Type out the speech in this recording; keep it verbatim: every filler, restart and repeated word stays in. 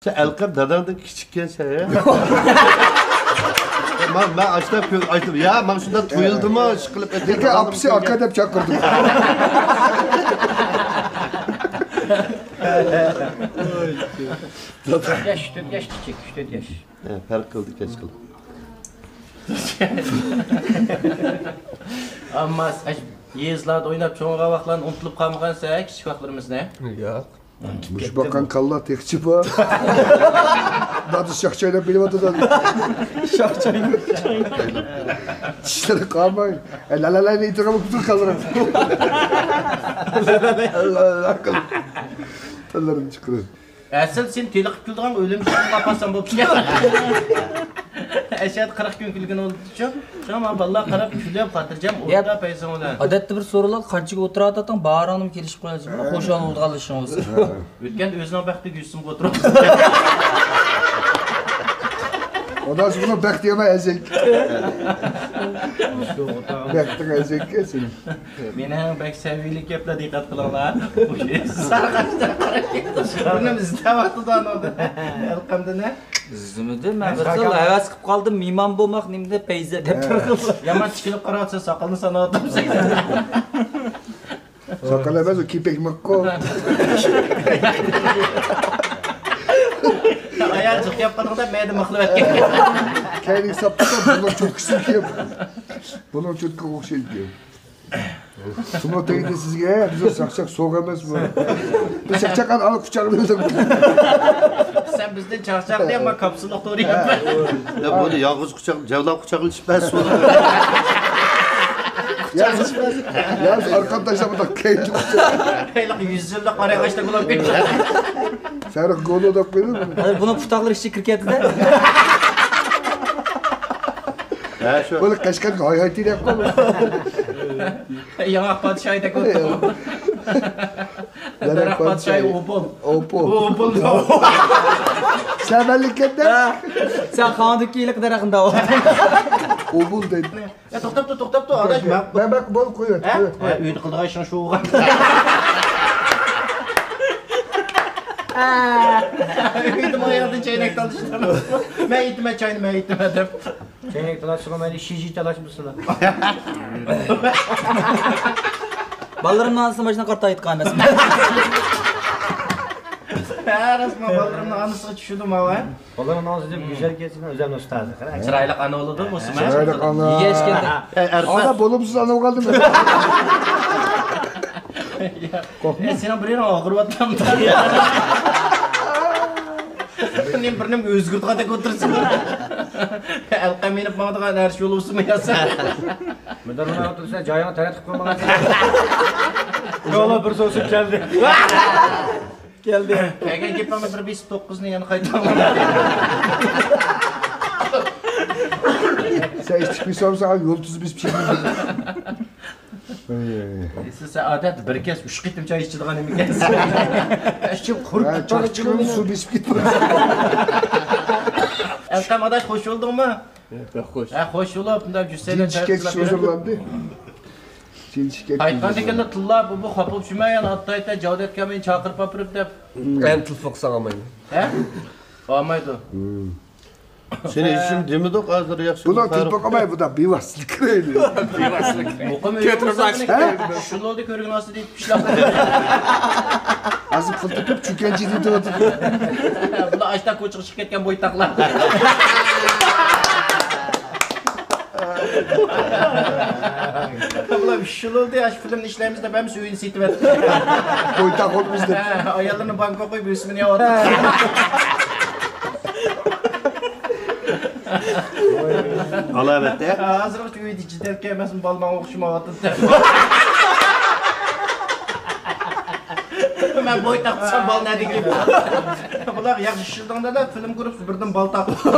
سەن ئەلقەم داداڭدىن كىچىككەنسەن ھە؟ مەن، مەن ئاشۇنداق كۆ-، ئاشۇنداق، يا، ماڭا شۇنداق تۇيۇلدىمۇ، ئىشقىلىپ لېكىن ئاپىسى ئاكا دەپ چاقىردى. ياش، تۆت ياش كىچىك، تۆت ياش. ھە، پەرق قىلدى كەچ قىلىپ. ئەمما يېزىلاردا ئويناپ چوڭىغان ۋاقىتلارنى ئۇنتۇلۇپ قالمىغانسەن، كىچىك ۋاقىتلىرىمىزنى؟ ياق. مۇشۇ باققان كاللا تېخىچە بار. دادا شاخ چايناپ بېرىۋاتىدۇ. شاخ چايناپ. چىشلىرى قالماي. لالالاينى ئېيتىدىغان بولۇپ تۇر كاللىرىم. تىللىرىنى چىقىرىپ. ئەسلى سېنى تېلىقىپ كۈلىدىغان ئۆلۈم شۇڭغا قالسام بوپتۇ. ئەشەدە قىرىق كۈن كۈلگىنى بولدى شۇ. شۇڭا مانا بالىلار قاراپ كۈلۈپ، خاتىرجەم ئولتۇرا پەيزىڭ بىلەن. ئادەتتە بىر سورۇنلار قانچىگە ئولتۇراتاتىڭ، بارىڭنىمۇ كېلىشىپ قوياسىز، خۇشال بولىدىغانلىشىڭىز. ئۆتكەندە ئۆزىنىڭ بەختىگە يۈز سومغا ئولتۇرۇپ. ئاداش بۇنىڭ بەختى يامان ئەزەك. بەختىڭ ئەزەككەن سېنىڭ. مېنىڭ بەك سەۋىيەلىك گەپلەر، دىققەت قىلىڭلار. بۇنىمۇ ئىزدەۋاتىدۇ ئانىڭدىن. ئەلقەمدىن ھە؟ ئىزدىمىدىم، مەن بىر خىل ھەۋەس قىلىپ قالدىم، مېھمان بولماق نېمىدە پەيزە دەپ بىر خىل. يامان تىكىلىپ قاراۋاتسا، ساقالنى ساناۋاتامسەن؟ ساقال ئەمەس، ئۇ كېپەك ماققۇ. ئايال جىق گەپ قىلدىڭ دەپ مەيدە مىخلىۋەتكەن. كەينىگە ساپتۇق، بۇنىڭ چوتكىسىنى كىيىپ. بۇنىڭ چوتكىغا ئوخشايدۇ. سۇمۇ تەگدى سىزگە، بىز چاقچاق سوغۇق ئەمەس بۇ. بىز چاقچاقنى ئالا قۇچاقلىدۇق. سەن بىزدىن چاقچاق دە، ئەمما كاپسۇللۇق تورى يوق. يا، بۇنى يالغۇز قۇچاق، جەۋلان قۇچاقلىشىپ بەس. يالغۇز، يالغۇز ئارقام تاشلاپ ئۇنداق كەينىدىن قۇچاق. ھېلىقى يۈز يىللىق قارا ياغاچتەك بولۇپ كەتتى. سەرىق گولو دەپ قويدۇم. بۇنىڭ پۇتاقلىرى ئىچىگە كىرىپ كەتتى-دە. ھە، شۇ. بۇنى قەشقەرگە ھاي ھاي دەپ قويدۇم. ياڭاق پادىشاھىدەك بولۇپتۇ. دەرەخ پادىشاھى ئوبۇل. ئوبۇل. ئوبۇل. سەن مەنلىككەندە؟ ھە. سەن خاندىكى ھېلىقى دەرەخنى دەۋاتىدىڭ. ئوبۇل دەيدۇ. يا، توختاپ تۇر، توختاپ تۇر، ئاداش، مەن، مەن، مەن بول قويۇۋەت، ھە؟ قويۇۋەت. ھە، ئۆيدە قىلىدىغان ئىشىڭ شۇ بولغان. ئۆيدە ماڭا ياردىن چەينەك تالىشىدۇ. مەن ئېيتىمەن، چاينى مەن ئېيتىمەن دەپ. چەينەك تالاشسىغۇ مەيلى، شىژى تالاشمىسىلا. بالىلىرىمنىڭ ئانىسى ماشىنا قارتا ئېيتقان ئەمەسمۇ؟ ھە، راست، مەن بالىلىرىمنىڭ ئانىسىغا چۈشىدۇ ماۋۇ. بالىلىرىڭ ئاڭزىدىن گۈزەل كەلسىنى ئۆزەمنىڭ ئۇستازى. چىرايلىق ئانا بولىدۇ، بولسىمۇ. چىرايلىق ئانا. يېگەچكەندە. ئانا بولۇپسىز، ئانا بولغاندىمۇ. قورقما. سېنىڭ بىر يېرىڭ ئاغرىۋاتامدۇ؟ نېمە بىر نېمە ئۆزگۈرتۈۋاتىدىغاندەك ئولتۇرسىڭ. ئەلقەم مىنىپ ماڭىدىغان ھەر شۇ بولسىمۇ ياسا. مۇدىرىمنى ئولتۇرسا جايىڭغا تەرەت قىلىپ قويمىغان. يولى بىر سوسۇپ كەلدى. كەلدى. كەلگەن گېپىڭنى بىر بېسىپ توققۇزنى يەنە قايتۇرۇڭ. سەن ئىچىپ قويسام ساڭا يۇلتۇز بېسىپ چىقىدۇ. سىز ئادەتتە بىر كەس ئۈچ قېتىم چاي ئىچىدىغان ئىكەنسىز. ئىچىم قۇرۇپ كېتىدۇ. سۇ بېسىپ كېتىدۇ. ئەلقەم ئاداش خوش بولدۇڭمۇ؟ بەك خوش. ھە، خوش بولۇپ، مۇنداق جۈسسەيلەر تەرەپ قىلىپ بېرىپ. قايتقاندىن كېيىن تىللاپ، بۇ خاپا چۈمە يەنە ئاتايتا جاۋدەت كامىنى چاقىرىپ ئاپىرىپ دەپ. ئەنە تېلېفون قىلساڭ ئالمايدۇ. ھە؟ ئالمايدۇ. سېنى ھېچنېمە دېمىدۇق ھازىر ياخشى. بۇلار تېلېفون قىلماي، بۇدا بىۋاسىتىلىك كىرەيلى. بىۋاسىتىلىك. مۇقىم ئۆيگە بولسا، شۇ لولدا كۆرگەن ئاستىدا ئېيتىپ ئىشلەپ. ھازىر پۇل تېپىپ، چۈكەنچى دېتىۋاتىدۇ. بۇلار ئاشتا كوچىغا چىقىپ كەتكەن بويتاقلار. بۇلار ئۈچ يىل بولدى، ئاشۇ فىلىمنى ئىشلەيمىز دەپ ھەممىسى ئۆيىنى سېتىۋەتتى. بويتاق بولۇپ بىزدە. ھە، ئاياللىرىنى بانكىغا قويۇپ، ئۆسمىنى يەۋاتىدۇ. ئالاۋەتتە. ھازىرغىچە ئۆيدە جىدەلكە ئەمەسمۇ، بالىنىڭ ئوقۇشى ماڭىۋاتىدۇ. مەن بويتاق دېسەم، بالا نەدىن كېلىپ؟ بۇلار ياخشى ئىشلىدىڭ دەدە، فىلىم كۆرۈپ بىردىن بالا تاپتى.